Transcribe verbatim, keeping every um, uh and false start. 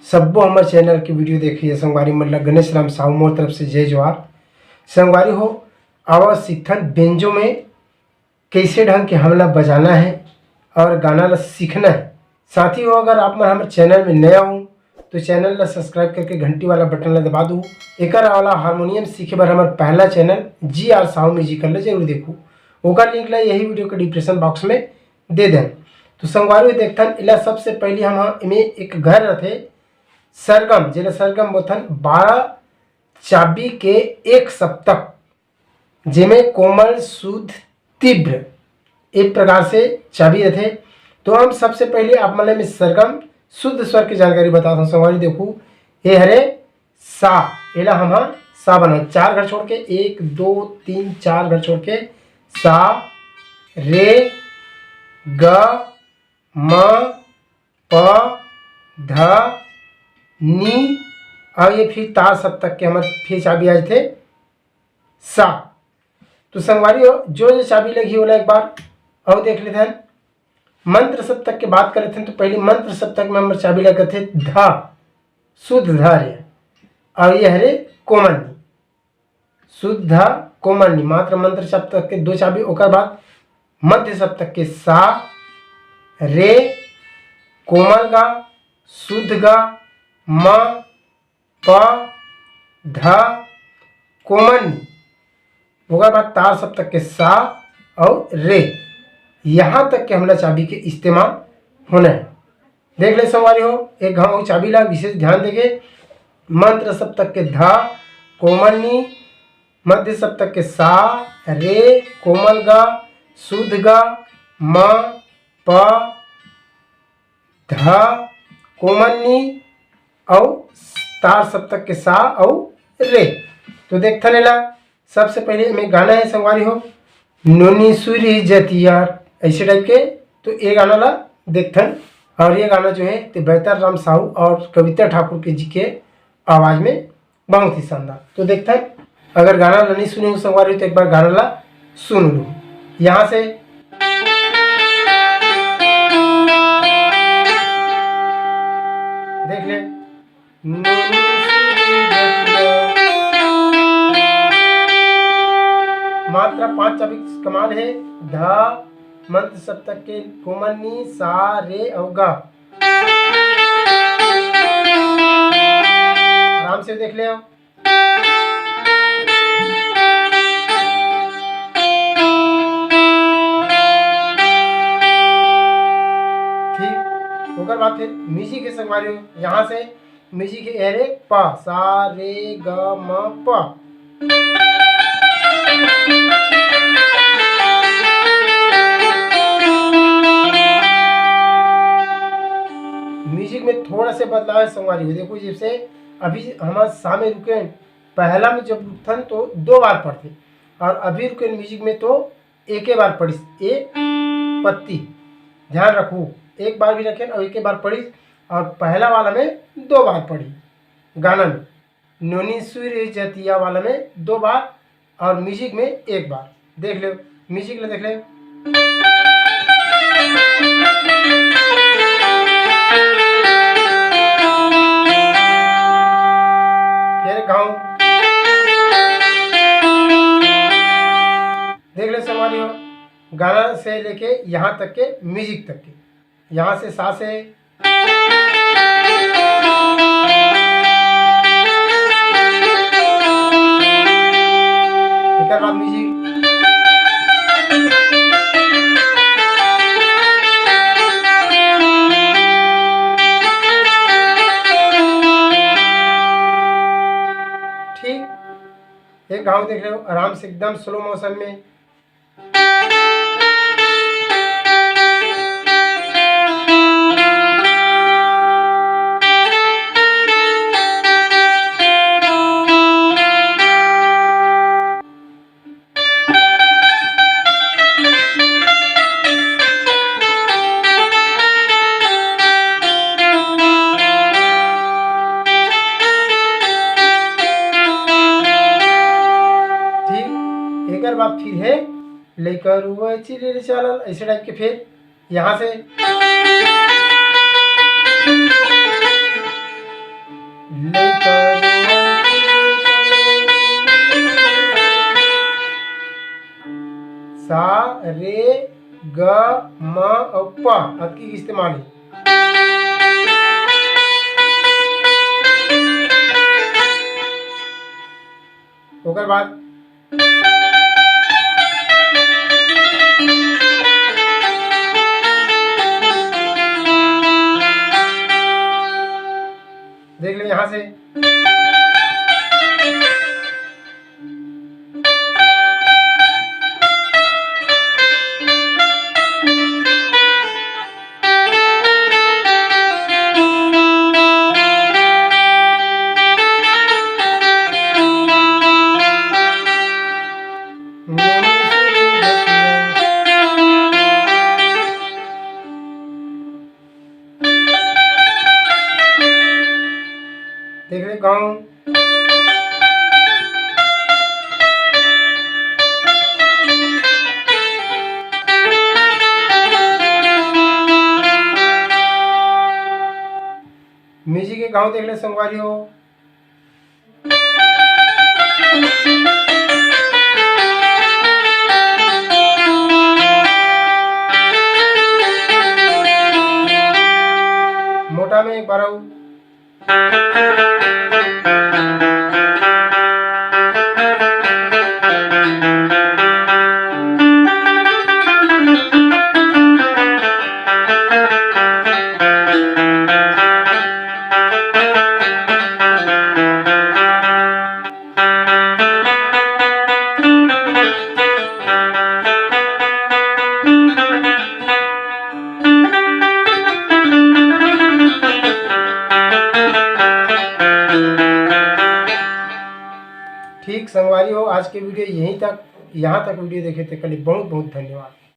सब्बो हमर चैनल के वीडियो देखइया संगवारी मन ला गणेश राम साहू मोर तरफ से जय जोहार। संगवारी हो, आवा सीखथन बेंजो में कैसे ढंग के हमला बजाना है और गाना ला सीखना है। साथ ही हो, अगर आप मन हमर चैनल में नया हो तो चैनल ला सब्सक्राइब करके घंटी वाला बटन ला दबा दू। एकर अलावा हारमोनियम सीखे बर हमर पहला चैनल जी आर साहू म्यूजिकल ला जरूर देखू, ओकर लिंक ला यही वीडियो के डिस्क्रिप्शन बॉक्स में दे देन। तो संगवारी हो, देखथन एला। सबसे पहले हम एमे एक घर रथे सरगम, जेला सरगम बोलथन, बारह चाबी के एक सप्तक, जेमे कोमल, शुद्ध, तीव्र, एक प्रकार से चाबी रथे। तो हम सबसे पहले आप मन ला एमे सरगम शुद्ध स्वर के जानकारी बताथन संगवारी। देखू, ये हरे सा, एला हम ह सा बनाए, चार घर छोड़ के, एक, दो, तीन, चार घर छोड़ के, सा, रे, ग, म, प, ध, नी, और ये फिर तार सप्तक के हमर फिर चाबी आ जाथे सा। तो संगवारी हो, जो जो चाबी लगी ओला एक बार और देख लेथन। मंत्र सप्तक के बात कर लेथन, तो पहले मंत्र सप्तक में हमर चाबी लगे थे ध, शुद्ध ध रे, और ये हरे कोमल नी, शुद्ध ध कोमल नी। मात्र मंत्र सप्तक के दो चाबी, ओकर बाद मध्य सप्तक के सा, रे, कोमल गा, शुद्ध गा, म, प, ध, कोमल नी, ओकर बाद तार सप्तक के सा और रे, यहाँ तक के हमला चाबी के इस्तेमाल होना है। देख ले संगवारी हो, एक घाव चाबी ला विशेष ध्यान देके, मंत्र सप्तक के ध, कोमल नी, मध्य सप्तक के सा, रे, कोमल गा, शुद्ध गा, म, प, ध, कोमल नी, अउ तार सप्तक के सा अउ रे। तो देखथन एला, सबसे पहले एमे गाना है संगवारी हो, नोनी सुरी जतिया, ऐसे टाइप के। तो ये गाना ला देखथन, और ये गाना जो है ते बेहतर राम साहू और कविता ठाकुर के जी के आवाज में बहुत ही शानदार। तो देखथन, अगर गाना ला नहीं सुने हो संगवारी, तो एक बार गाना ला सुन लो। यहाँ से देख ले, मात्रा पांच चाबी कमाल है। ध, मंत्र सप्तक के कोमल नी, सा, रे और गा। आराम से देख ले। ठीक, ओकर बाद फिर म्यूजिक है संगवारी हो, यहाँ से म्यूजिक है, अरे प, सा, रे, ग, म, प। म्यूजिक में थोड़ा से बदलाव है संगवारी हो। देखो, जैसे अभी हम सा में रुके, पहला में जब रुकथन तो दो बार पड़थे, और अभी रुके म्यूजिक में तो एके बार पड़िस ए पत्ती। ध्यान रखू, एक बार भी रखेन और एके बार पड़िस, और पहला वाला में दो बार पड़ी। गाना में नोनी सुरी जतिया वाला में दो बार और म्यूजिक में एक बार। देख ले, म्यूजिक ले देख ले। फिर गाऊं। देख ले संगवारी हो, गाना से लेके यहाँ तक के, म्यूजिक तक के, यहाँ से सा से एकर बाद म्यूजिक। ठीक, एक घाव देख रहे हो, आराम से एकदम स्लो मोशन में। ठीक, एकर बाद फिर है लइका रुआ चिरे रे चालल, ऐसे टाइप के। फिर यहाँ से लइका सा, रे, ग, म अउ प, अतकी इस्तेमाल हे। ओकर बाद देख ले यहाँ से। देख ले गाँव। म्यूजिक के गाँव देख ले संगवारी हो। मोटा में एक बार आऊ। ठीक संगवारी हो, आज के वीडियो यहीं तक। यहाँ तक वीडियो देखे तेकर लिए बहुत बहुत धन्यवाद।